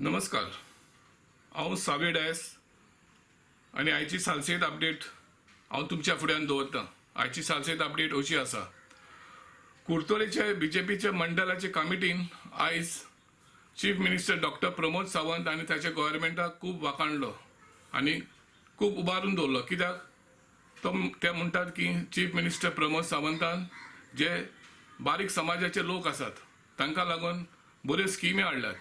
नमस्कार, हांव सावय डायस आनी आयची सालसेद अपडेट हांव तुमच्या फुड्यान दवरतां. आयची सालसेद अपडेट अशी आसा. कुडतरेचे बीजेपीच्या मंडळाचे कमिटीन आयज chief minister doctor Pramod Sawant आनी ताच्या गव्हर्मेंटाक खूब वाखाणलो आनी खूब उबारून दवरलो. कित्याक तो ते म्हणटात की चीफ मिनिस्टर प्रमोद सावंतान जे बारीक समाजाचे लोक आसात तांकां लागून बऱ्यो स्किमी हाडल्यात,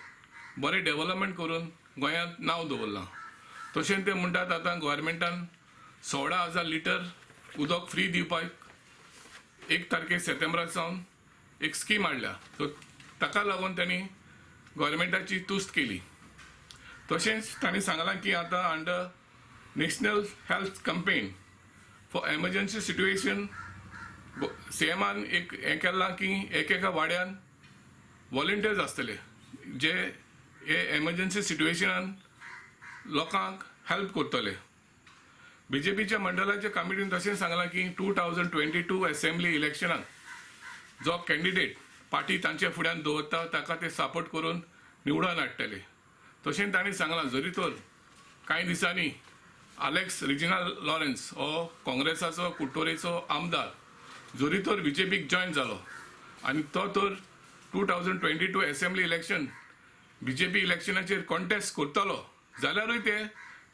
बरें डेव्हलपमेंट करून गोंयांत नांव दवरलां. तशेंच ते म्हणटात आतां गव्हर्मेंटान 16,000 लिटर उदक फ्री दिवपाक 1 तारखे सप्टेंबरा सावन एक स्कीम हाडल्या. सो ताका लागून तांणी गव्हर्मेंटाची तुस्त केली. तशेंच तांणी सांगलां की आतां under national health campaign for emergency situation सीएमान एक हें केलां की एक एका वाड्यान वॉलंटियर्स आसतले जे हे एमर्जन्सी सिट्युएशनान लोकांक हेल्प करतले. बीजेपीच्या मंडळाच्या कमिटीन तशें सांगलां की 2022 असेंब्ली इलेक्शनाक जो कॅन्डिडेट पार्टी तांच्या फुड्यान दवरता ताका ते सपोर्ट करून निवडून हाडटले. तशेंच तांणी सांगलां जरी तर कांय दिसांनी आलेक्स रिजिनल लॉरेन्स हो काँग्रेसाचो कुडटोरेचो आमदार जरी तर बीजेपीक जॉयन जालो आनी तो तर 2022 असेंब्ली इलेक्शन बीजेपी इलेक्शनाचेर कॉन्टेस्ट करतलो जाल्यारूय ते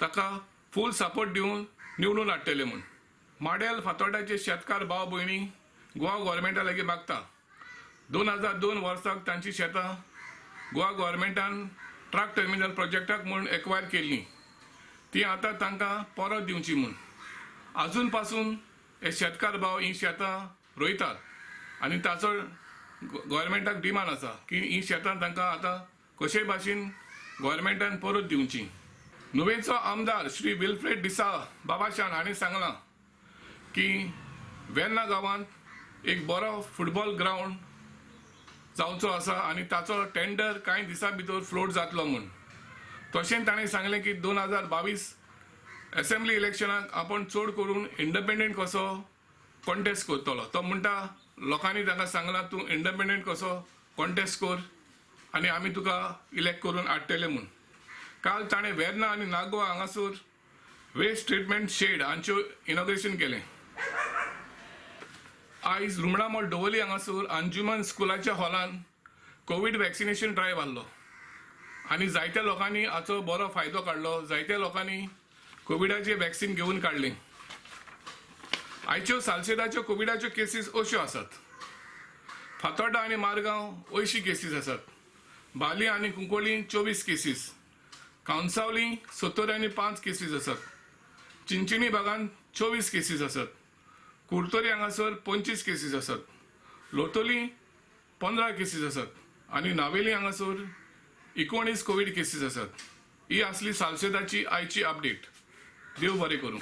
ताका फूल सपोर्ट दिवन निवडून हाडटले म्हूण. माडेल फातोर्डाचे शेतकार भाव भयणी गोवा गव्हर्मेंटा लागीं मागता. 2002 वर्साक तांची शेतां गोवा गव्हर्मेंटान ट्रक टर्मिनल प्रोजेक्टाक म्हूण एक्वायर केल्लीं, ती आतां तांकां परत दिवची म्हूण. आजून पासून हे शेतकार भाव ही शेतां रोयतात आनी ताचो गव्हर्मेंटाक डिमांड आसा की ही शेतां तांकां आतां कशेय भाशेन गव्हर्मेंटान परत दिवची. नुवेंचो आमदार श्री विल्फ्रेड डिसा बाबाशान हांणी सांगलां की वेर्ना गांवांत एक बरो फुटबॉल ग्रावंड जावचो आसा आनी ताचो टेंडर कांय दिसां भितर फ्लोट जातलो म्हूण. तशेंच ताणें सांगलें की 2022 असेंब्ली इलेक्शनाक आपूण चड करून इंडिपेंडंट कसो कॉन्टेस्ट करतलो. तो म्हणटा लोकांनी ताका सांगलां तूं इंडिपेंडंट कसो कॉन्टेस्ट कर आनी आमी तुका इलेक्ट करून हाडटले म्हूण. काल ताणें वेर्ना आनी नागवा हांगासर वेस्ट ट्रिटमेंट शेड हांच्यो इनॉग्रेशन केलें. आयज रुमडामोळ डोवली हांगासर अंजुमन स्कुलाच्या हॉलान कोवीड वॅक्सिनेशन ड्रायव्ह आहलो आनी जायत्या लोकांनी हाचो बरो फायदो काडलो. जायत्या लोकांनी कोविडाचें वॅक्सिन घेवन काडलें. आयच्यो सालसेदाच्यो कोविडाच्यो केसीस अश्यो आसात. फातोर्डा आनी मारगांव 80 केसीस आसात. बाली आनी कुंकळी 24 केसीस, कांसावली 70 आनी 5 केसीस आसात. चिंचिणी भागांत 24 केसीस आसात. कुडतरी हांगासर 25 केसीस आसात. लोटोली 15 केसीस आसात आनी नावेली हांगासर 19 कोवीड केसीस आसात. ही आसली सालसेदाची आयची अपडेट. देव बरें करूं.